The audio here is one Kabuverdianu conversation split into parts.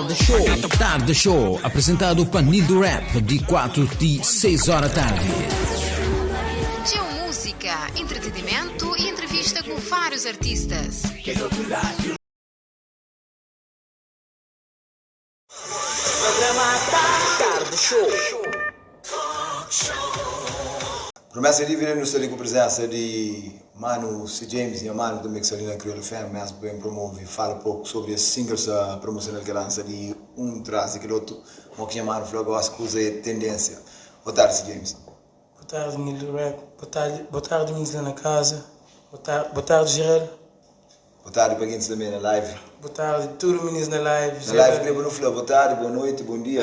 Tarde Show. Tarde Show, apresentadu pa Nildo Rap, di 4 ti 6 ora tardi. Txeu múzika, entretenimentu i entrevista ku várius artistas. Tarde Show. Promesa di vida nu sta li ku prezensa di manu C James, nha manu tanbe ki sta li na Kriolu FM mesmu pa ben promove fala poku sobri es singles promosional ki lansa di un tras di kel otu, mo ki nha manu fla gosi kuza é tendensia. Boa tardi C James. Boa tardi Nildo Rap, boa tardi, boa tardi minis la na kaza, boa tardi geral. Boa tardi pa gentis tanbe na live. Boa tardi tudu minis na live. Na live kre pa nu fla boa tardi, boa noiti, bom dia.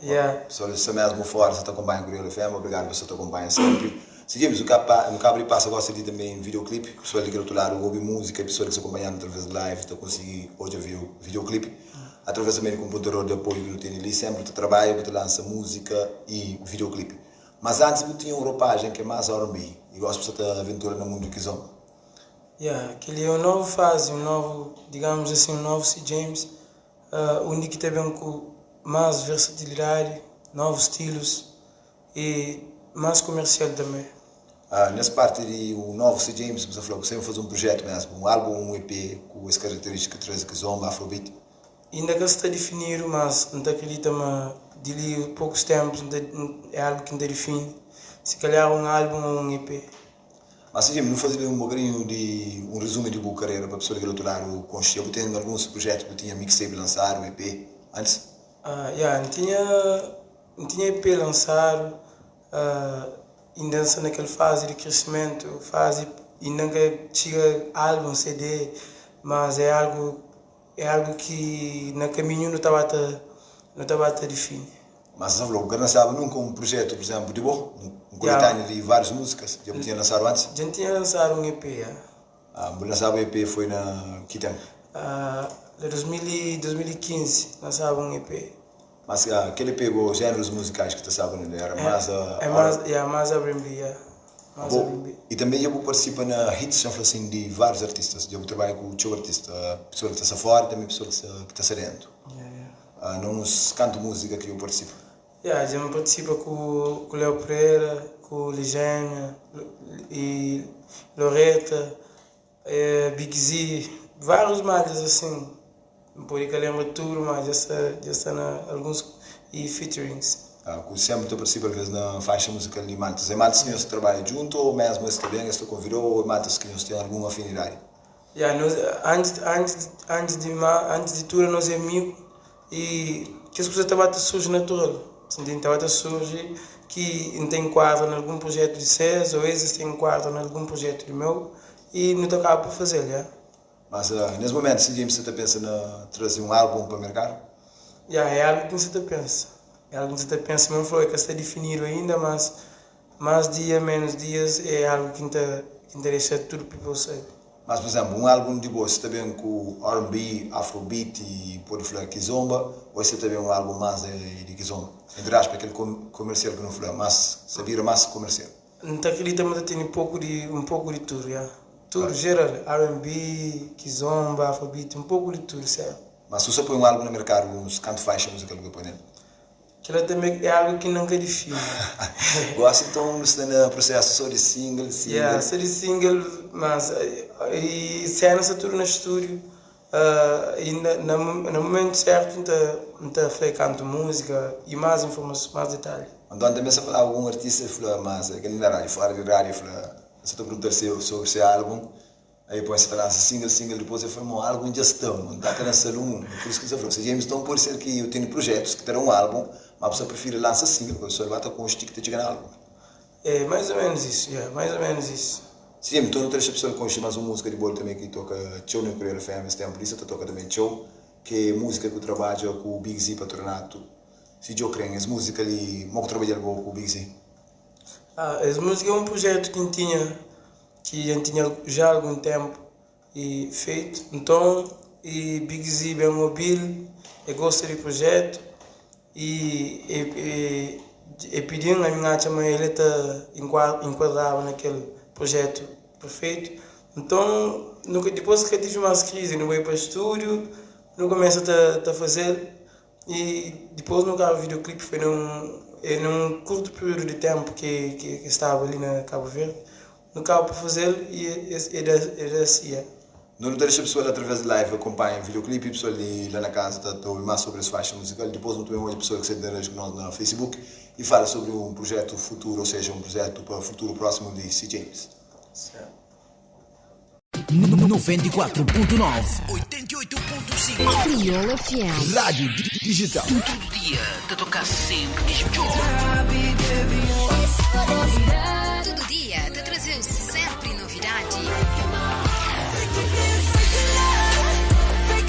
Yeah. Pessoal li sta mesmu fora sa ta konpanha Kriolu FM, obrigadu pa sa ta konpanha sempri. Seguimos, nu ka nu kaba di pasa gosi di tanbe videoclip, pessoal di kel otu ladu obi muzika e pessoal ki sta konpanhanu atraves di live ta konsigi odja videoclip atraves tanbe di konputador di apoiu ki nu tene li, sempri ta trabadja bu ta lansa muzika e videoclip. Mas antis bu tinha un ropajen ki é mas R&B e gosi bu sa ta aventura na mundu di kizomba. Yeah, kel-li é un novu fazi, un novu, digamos assim, un novu C. James, undi ki ta ben ku más versatilidadi, novus stilus i más kumersial tanbê. Nes parti di un novu C. James, bu sta fla bu sta ben faze un prujetu mesmu, un álbum ou un EP ku es karakterístika ki traze kizomba, afrobeat? Inda ka sta difinidu, mas N ta akridita ma di li pokus ténpus N ta, é algu ki N ta difini, si kalhar un álbum ou un EP. Mas si nu faze un bokadinhu di un rezumu di bu karera pa pesoa di kel otu ladu konxe. Bu ten alguns prujetu, bu tinha mixtape lansadu, EP, antis? Ya, N tinha, N tinha EP lansadu, inda N sta na kel fazi di krisimentu, fazi, inda N ka txiga album, CD, mas é algu É algu ki na kaminhu nu ta ba ta nu ta ba ta difini. Mas N ta fla, bu ka lansaba nunka un prujetu, pur izénplu, di bo? Un koletánea di várius múzikas? Dja bu tinha lansadu antis? Dja N tinha lansadu un EP, ya. Ah, bu lansaba EP foi na ki ténpu? Ah, na 2000 e 2015 N lansaba un EP. Mas kel EP go, jénerus muzikais ki ta staba nel éra más. É más, ya, más R&B, ya. Más Bo, R&B. i tanbe dja bu partisipa na hits, xa fla sin, di várius artistas. Dja bu trabadja ku txeu artista, pesoa ki ta sta fora i tanbe pesoa ki sta ki ta sta dentu. Ya, ya. Na uns kantu múzika ki dja bu partisipa? Ya, dja N partisipa ku ku Léo Pereira, ku Ligémia i Loreta. Big Z, várius malhas asin, N pode ka lenbra tudu, ma dja sta dja sta na alguns e featurings. Ah, ku senpri ta partisipa alvês na faixa muzikal di maltas. É maltas ki nhos trabadja djuntu ô mesmu es ta ben es ta konvida-u ô é maltas ki nhos ten algun afinidadi? Ya, nos antis antis antis di ma antis di tudu nos é amigu i kes kuza ta ba ta surji natural, ta ntende? Ta ba ta surji ki N ta enkuadra na algun prujetu di ses ô es es ta enkuadra na algun prujetu di meu i nu ta kaba pa faze-l, ya. Mas nes mumentu si James sa ta pensa na traze un album pa merkadu? Ya, é algu ki N sa ta pensa, é algu ki N sa ta pensa, ma N fla-u é ka sta difinidu ainda, mas más dia menus dias é algu ki N ta ki N ta dexa tudu people sabe. Mas, pur izénplu, un álbun di bo sta ben ku R&B, afrobeat i pode fla kizomba, ô sta ta ben un álbun más di kizomba? Entri aspa, kel komersial ki nu fla, más sta bira más komersial. N ta kridita ma ta tene poku di un poku di tudu, ya. Tudu, jeral, R&B, kizomba, afrobeat, un poku di tudu, sértu. Mas si bu sta poi un álbun na merkadu, uns kantu faixa muzikal bu ta poi nel? Kila tanbe é algu ki nunka difini. Gosi nton nu sta na prusesu so di single, single. Yeah, so di single, mas i sena sta tudu na studiu i na na mumentu sertu nta nta fla kantu musika i mas informason, mas detalhi. Anton tanbe sa falaba ku un artista i fla mas kel li na radiu, fora di radiu i fla, sa ta perguntal sobri se album. Aí depois sa ta lansa single, single, depois el fla, mo álbum dja sta, mo N ta ta lansa-l un, pur isu ki N sa fla, se James, nton pode ser ki eu tene projetus ki ta da un álbum, ma bu sa prifiri lansa single, pa pesoal ba ta konxe ti ki ta txiga na álbum. É mais ou menos isso, yeah, mais ou menos isso. Se James, nton nu ta dexa pesoal konxe mas un múzika di bo tanbe ki toka txeu na Kriolu FM es tenpu li, sa ta toka tanbe txeu, ki é múzika ki bu trabadja ku Big Z Patronato, Si djo kren, es múzika li, mo ku trabadja-l bo ku Big Z? Ah, es múzika é un projetu ki N tinha ki dja N tinha já algun ténpu e fetu. Nton, e Big Z ben obi-l, e gosta di prujétu y e e e pidi-m, ami N atxa ma el e ta inkuadraba na kel prujétu perfeitu. Nton, nu ka dipôs ka tive más krizi, nu bai pa stúdiu, nu kumesa ta ta faze-l. E dipôs nu grava videoclip foi num é num curto período de tempo que que, que estava ali na Cabo Verde. Nu kaba pa fazel e e da e da cia. Nu ta dexa pessoal através di live acompanha videoclip e pessoal di la na casa ta ta obi mais sobre es faixa musical. Depois nu ta ben odja pessoal ki sta interage ku nos na Facebook e fala sobre um projeto futuro, ou seja, um projeto pa futuro próximo di C James. Certo. 94.9 88.5 Crioula FM. Rádio Digital. Tudu dia ta toka sempri kes midjor. Tudu dia ta traze-u sempri novidadi.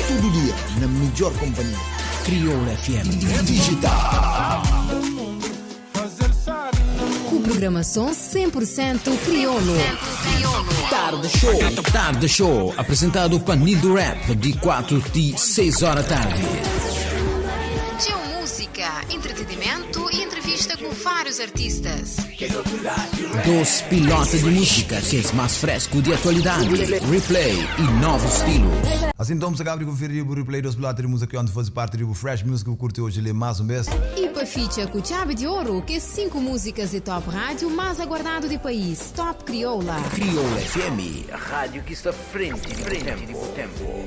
Tudu dia na midjor companhia. Crioula FM Digital. Ku programason 100% kriolu. Tarde Show. Tarde Show, apresentadu pa Nildo Rap, di 4 ti 6 ora tardi. Txeu múzika, entretenimentu y entrevista ku várius artistas. Dos pilota di múzika, kes más fresku di atualidadi, replay y novus stilu. Assim então, você acaba de conferir o replay dos pilotos de música que ontem faz parte do Fresh Music que eu curti hoje ali mais um vez. Y pa fitxa ku txabi di oru, kes 5 múzikas di top rádiu más aguardadu di país, Top Crioula. Crioula FM. Rádio ki sta frenti di bu tempu.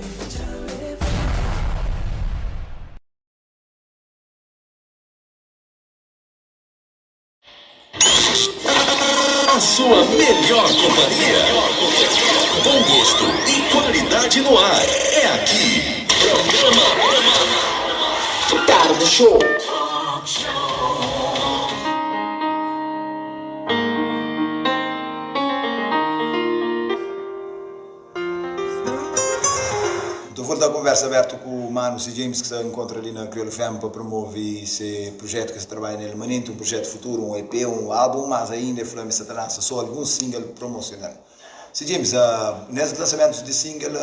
A sua melhor companhia. Bom gosto e qualidade no ar. É aqui. Programa Tarde Show. Então vou dar conversa aberta com o Mano C. James que se encontra ali na Crioula FM para promover esse projeto que se trabalha nele manente, um projeto futuro, um EP, um álbum, mas ainda é Flame Satanás, só algum single promocional. C. James, nesses lançamentos de single, não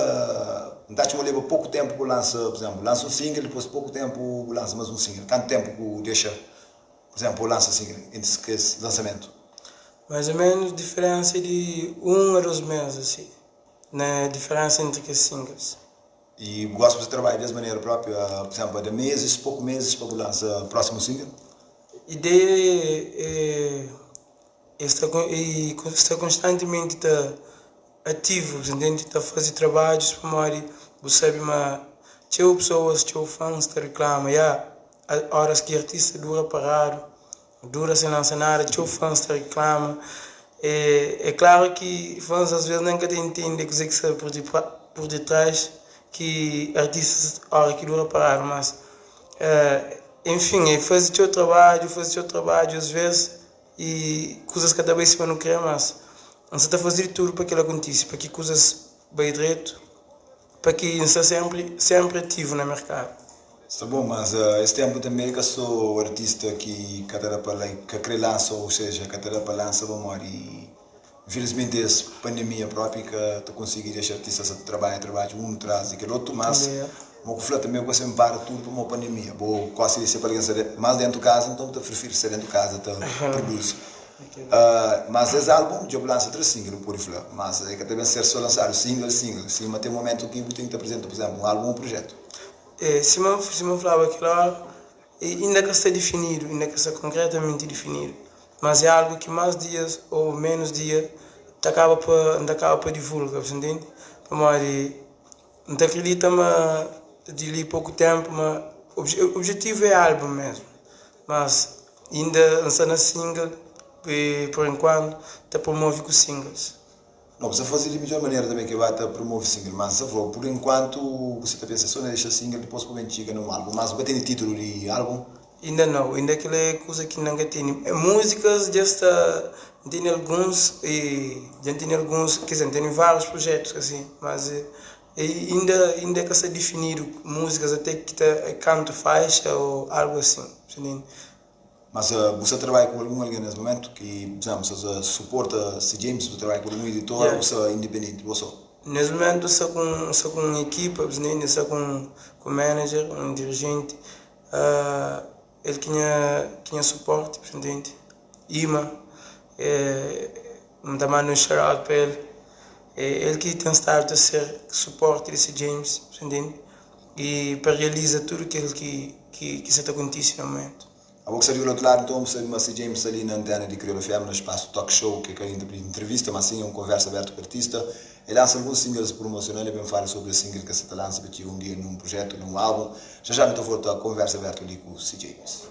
está te leva pouco tempo que lança, por exemplo, lança um single, depois pouco tempo lança mais um single. Quanto tempo que deixa, por exemplo, lança single entre esse lançamento? Mais ou menos diferença de 1 a 2 meses, assim. Na diferença entre que singles. E gosto de trabalhar dessa maneira própria, por exemplo, de meses, poucos meses para lançar o próximo single? Ideia é, é, estar, é estar constantemente tá ativo, entende? Tá fazer trabalhos para morrer, você sabe, mas tinha pessoas, tinha fãs que reclamam, yeah, horas que artista dura parado, dura sem lançar nada, tinha fãs que reclamam. É, é claro que fãs às vezes nunca te entendem o que está por detrás, que artistas hora que dura parado, mas enfim, é fazer o seu trabalho, fazer o seu trabalho às vezes e coisas cada vez se não quer, mas você está fazendo tudo para que ela aconteça, para que coisas bem direito, para que está sempre, sempre ativo no mercado. Está bom, mas esse tempo também que eu sou artista que cada para que quer lança, ou seja, cada para lança, vamos e infelizmente essa pandemia própria que tu consegui deixar artistas a trabalhar, trabalho um atrás daquele outro, mas o que também você me para tudo para uma pandemia. Vou quase ser para alguém mais dentro de casa, então eu prefiro ser dentro de casa, tá produz. Mas esse álbum, eu lanço três singles por falar, mas é que também ser só lançar o single, single, sim, mas tem um momento que eu tenho que apresentar, por exemplo, um álbum ou um projeto. É, se eu se eu falava aquilo ainda que está definido, ainda que está concretamente definido, mas é algo que mais dias ou menos dias acaba para acaba para divulgar, você entende? Mas não acredita, mas de ali pouco tempo, mas o objetivo é álbum mesmo, mas ainda está na single e por enquanto está promove com singles. Não, você fazer de melhor maneira também que vai estar promove single, mas você falou, por enquanto você está pensando só em deixar single, depois para chega no álbum, mas você tem título de álbum? Ainda não, ainda aquela é coisa que não tem. Músicas já está, tem alguns, e já tem alguns, quer dizer, tem vários projetos assim, mas e ainda ainda que está definido músicas até que tá, canto faixa ou algo assim, entende? Mas você trabalha com algum alguém nesse momento que, por exemplo, você suporta C. James, você trabalha com algum editor ou você é independente, você? Nesse momento sou com sou com uma equipa, entende? Sou com com manager, um dirigente, ele tinha tinha suporte, entende? Ima, é, me dá um shout out para ele. É, ele que tem estado a ser suporte desse James, entende? i pa realiza tudu kel ki ki ki sa ta kontise na mumentu. Abo ki sta di kel otu ladu, nton bu sabe ma si James sta li na antena di Kriolu FM na spasu Talk Show, ki é ka entrevista, mas sin é un konversa abertu ku artista. E lansa alguns singles promosional, e ben fala sobri es single ki el sa ta lansa pa txiga un dia nun prujetu, nun album. Já já nu ta volta konversa abertu li ku si James.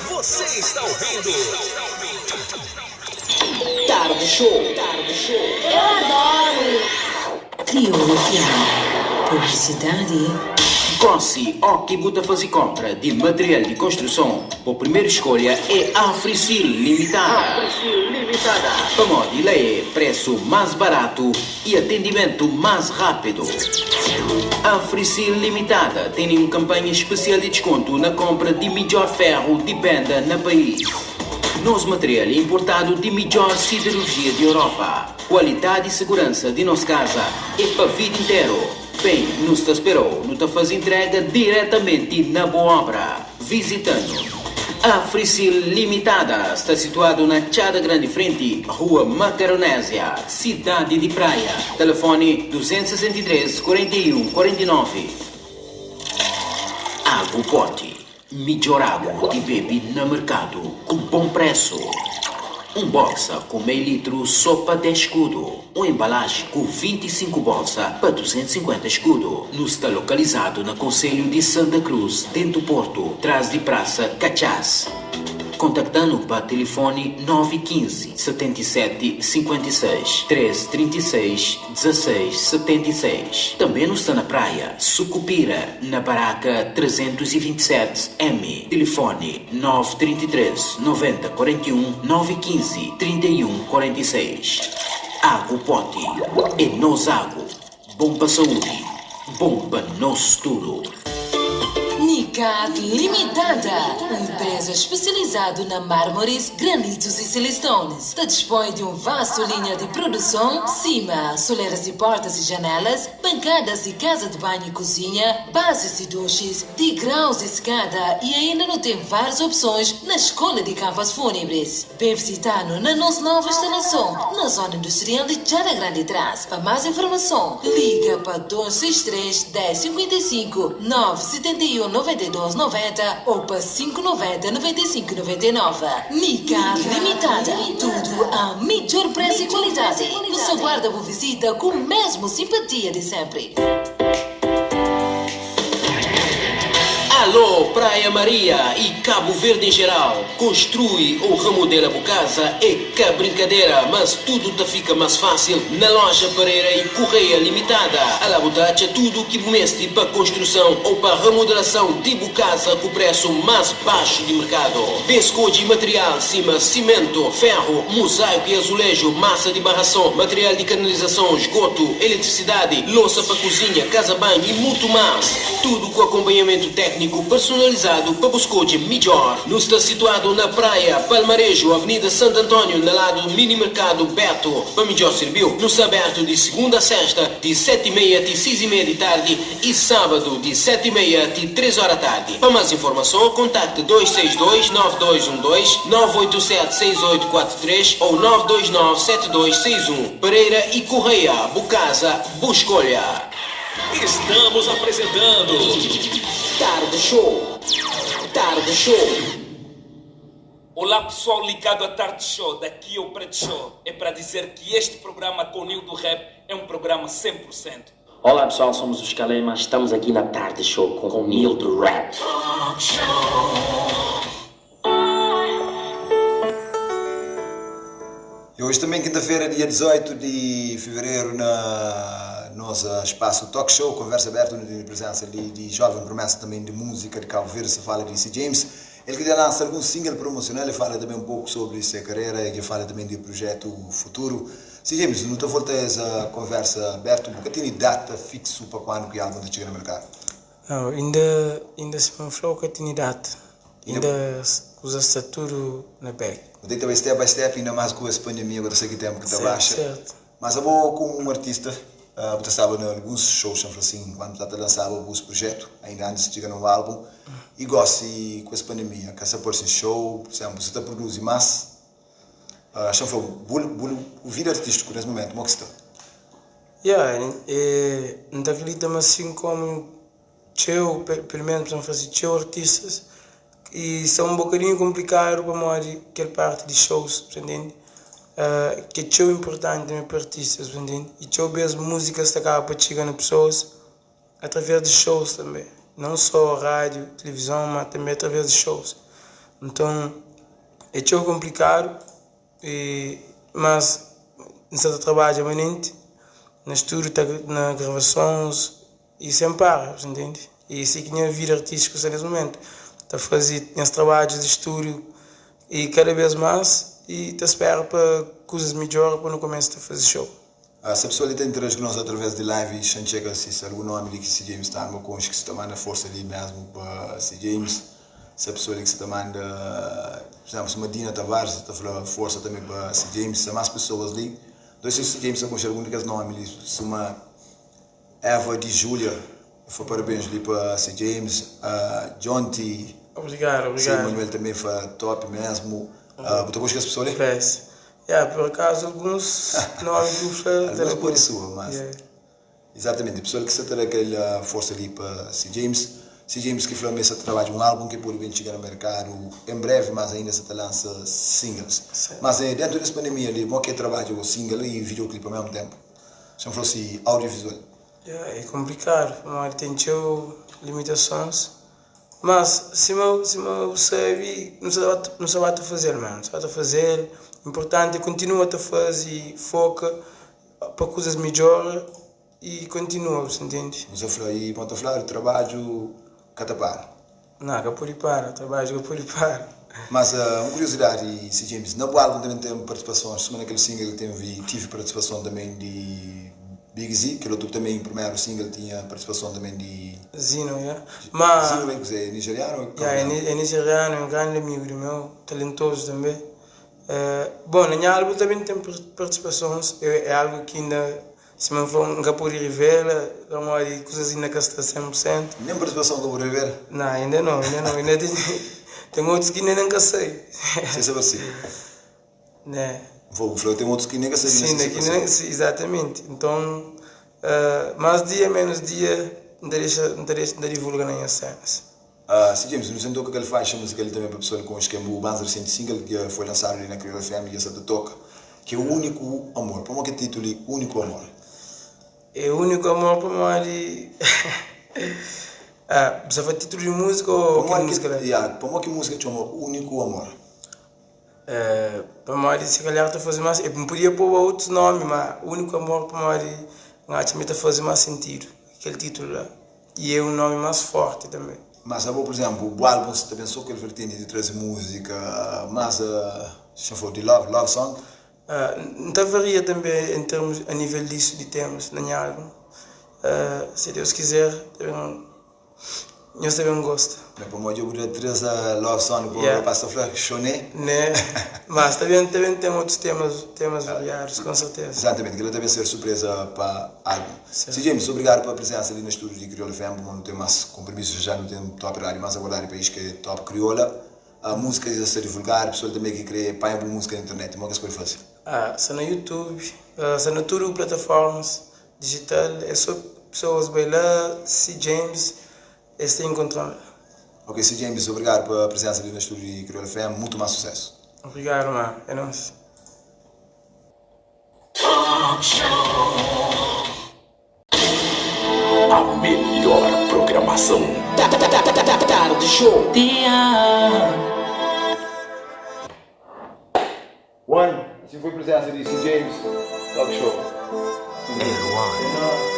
Você está ouvindo Tarde Show. Eu adoro! Kriolu FM, Publicidade. Gossi, ó ki bu ta faze konpra di material di konstruson, bo primeru skolha é Afrisil Limitada. Pamodi la é presu más baratu i atendimentu más rápidu. Afrisil Limitada tene un kanpanha spesial di diskontu na konpra di midjor ferru di benda na país. Nos material é inportadu di midjor siderurjia di Europa. Kualidadi i seguransa di nos kaza é pa vida interu. Bem, nu sta spera-u, nu ta faze entrega diretamenti na bu obra. Vizita-nu. Afrisil Limitada sta situadu na Txada Grandi Frenti, Rua Makaronézia, Sidadi di Praia. Telefoni 263 41 49. Agu Pote, midjor agu di bebe na merkadu ku bon presu. Un bolsa ku mei litru so pa 10 skudu. Un embalaji ku 25 bolsa pa 250 skudu. Nu sta lokalizadu na konselhu di Santa Cruz, dentu Portu, tras di Prasa Katxas. Kontakta-nu pa tilifoni 915 77 56 336 16 76. Tanbê nu sta na Praia, Sukupira, na Baraka 327 M. Tilifoni 933 90 41 915 31 46. Agu Poti é nos agu, bon pa saúdi, bon pa nos tudu. Nicat Limitada, un empresa especializadu na mármores, granitos e silestones, ta dispõe di un vastu linha di produson, sima soleras di portas e janelas, bankadas di kaza di banhu e kuzinha, bases di duxis, degraus di skada e ainda nu ten várias opsons na skolha di kampas fúnebres. Ben vizita-nu na nos novu instalason na zona industrial di Txada Grandi Trás. Pa más informason, liga pa 263 10 55, 971 92 90 ô pa 590 95 99. Nicar Limitada, tudu a midjor presu i kualidadi. Nu sa guarda bu vizita ku mesmu simpatia di senpri. Alô Praia Maria e Cabo Verde em geral, construi ou remodela bu casa é ka brincadera, mas tudo ta fica mas fácil na loja Pereira e Correia Limitada. Alá bu ta atxa tudo ki bu meste pa construção ou pa remodelação di bu casa ku preço mas baxu di mercado. Ben skodje material sima cimento, ferro, mosaico e azulejo, massa di barração, material di canalização, esgoto, eletricidade, louça pa cozinha, casa banho e mutu mas. Tudo ku acompanhamento técnico personalizado pa bu skodje midjor. Nu sta situado na Praia, Palmarejo, Avenida Santo António, na lado mini mercado Beto. Pa midjor sirbiu, nu sta aberto di segunda a sexta, di 7:30 ti 6:30 di tardi e sábado di 7:30 ti 3 ora tardi. Pa más informason, kontakte 262 9212, 987 6843 ou 929 7261. Pereira e Correia, bu casa, bu escolha. Estamos apresentando Tarde Show. Tarde Show. Olá pessoal ligado à Tarde Show, daqui é o Preto Show. É para dizer que este programa com o Nil do Rap é um programa 100%. Olá pessoal, somos os Calema, estamos aqui na Tarde Show com o Nil do Rap. E hoje também, quinta-feira, dia 18 de fevereiro, na nosso espaço Talk Show, conversa aberta, onde tem presença ali de jovem promessa também de música de Cabo Verde, se fala de C. James. Ele que já lança algum single promocional e fala também um pouco sobre sua carreira e que fala também de projeto futuro. C. James, não te volta essa conversa aberta, porque tem data fixo para quando que o álbum chega no mercado? Não, ainda, ainda se me falou que tinha data. Ainda usa está tudo na back. Vou ter também step by step, ainda mais com essa pandemia, agora sei que tempo que está Certo, baixa. certo. Mas eu vou como um artista, você estava em alguns shows, assim, quando está lançava alguns projetos, ainda antes de chegar no álbum, e gosto de, com essa pandemia, que essa por show, por exemplo, você está produzindo mais, uh, falou, o vida artístico nesse momento, como é que está? Yeah, N ta akredita ma sin komu txeu, pelu menus pa N fla si, txeu artistas i sta un bokadinhu konplikadu pamodi kel parti di shows, bu ta ntende? Ki é txeu inportanti tanbe pa artistas, bu ta ntende? I txeu bes múzikas ta kaba pa txiga na pesoas através di shows tanbe, non só rádiu, tilivizon, ma tanbe através di shows. Nton é txeu konplikadu. E mas N sta ta trabadja manenti na studu ta na gravasons i sen para, bu ntende? I si ki nha vida artistiku sta nes mumentu, ta fazi nhas trabadjus di studu i kada bes mas i ta spera pa kuzas midjora pa nu kumesa ta fazi show. Se pessoa li ta interage ku nos atraves di live i xan txeka si se algun nomi li ki si James ta arma konxe ki si ta manda forsa li mesmu pa si James se pessoa li ki si ta manda por exemplo sima Dina Tavares ta fla forsa tambe pa si James se mas pessoas li nton si si James ta konxe algun di kes nomi li suma Eva di Julia fla parabens li pa si James Jonty Obrigado, si obrigado. Emanuel tambe fla top mesmu bu ta konxe kes pessoa li? Bless. Ya, por acaso alguns nomi ki bu fla ta Alguns da pode conta. sua, mas Yeah. Exatamente, pessoal ki sa ta da kel forsa li pa C James, C James ki fla ma el sa ta trabadja un album ki pode ben txiga na merkadu em breve, mas ainda sa ta lansa singles. Certo. Mas dentu des pandemia li, mo ki é trabadja ku single i videoclip ao mesmu tempu? Xa N fla si audiovisual. Ya, é komplikadu pamodi ten txeu limitasons. Mas sima sima bu sabe nu sa ba nu sa ba ta fazel mano, nu sa ba ta fazel, inportanti é kontinua ta faze, foka pa kuzas midjora i kontinua bu sa ntende. Bu sa fla i ma ta fladu trabadju ka ta para. Nah ka pode para, trabadju ka pode para. Mas un kuriosidadi si James, na bu album tamben ten partisipason suma na kel single ten vi tive partisipason tamben di Big Z, kel otu tamben primeru single tinha partisipason tamben di. Zino, ya. Ma. Zino é kuzê? É nigerianu ou é Ya, kabuverdianu? é nigerianu, é un grandi amigu di meu, talentozu tanbe. Bon, na nha álbum tanbe ten partisipasons, é algu ki inda, sima N fla, N ka pode rivela, pamodi kuzas inda ka sta 100%. Nen partisipason ka bu rivela? Nau, inda nau, inda nau, inda ten, ten otus ki inda nen ka sai. Sem saber si. Né. Vou fla, ten otus ki nen ka sabe Sim, si ki nen, sim, exatamente. Nton, más dia menos dia, N ta dexa, N ta dexa, N ta divulga na nhas cenas. Si James, nu sen toka kel faixa muzikal li tanbe pa pessoal konxe ken bu mais recente single ki foi lansadu li na Kriol FM dja sa ta toka, ki é Único Amor. Pamodi ki titulu li Único Amor? É Único Amor pamodi bu sa fla titulu di múzika ô kel múzika la? Ya, pamodi ki múzika txoma Único Amor? Pamodi si kalhar ta faze más, N podia poba otus nómi, má Úniku Amor pamodi N atxa ma el ta faze más sentidu kel títulu la i é un nómi más fórti tanbê. Mas abo, pur izénplu, bu álbun sa ta ben sô kel vertenti di traze múzika más, xa fla, di love, love song? N ta varia tanbê en termus, a nível disu, di temas na nha álbun. Se Deus kizer, ta ben. Nhos ta ben gosta. Mas pamodi dja bu da 3 love song pa Yeah. rapaz ta fla xone. Né? Mas ta ben ta ben ten otus temas temas variadus com certeza. Exatamente, kila ta ben ser surpresa pa álbum. Certo. Si James, obrigado pa presensa li na estúdio di Crioula FM, pamodi nu ten mas compromissos já nu ten top rádio mas aguardado di país ki é Top Crioula. A música já sta divulgadu, pessoal também ki kre panha bu música na internet, mo ki es pode faze? Ah, sta na YouTube, sta na tudu plataformas Digital é so pessoas bai la si James es ta encontram la. Ok si James obrigado pa presença li na estúdio di Crioula FM mutu mas sucesso. Obrigado mano é nos. A melhor programação. Tarde Show. One, assim foi presença di si James Talk Show. Erwan.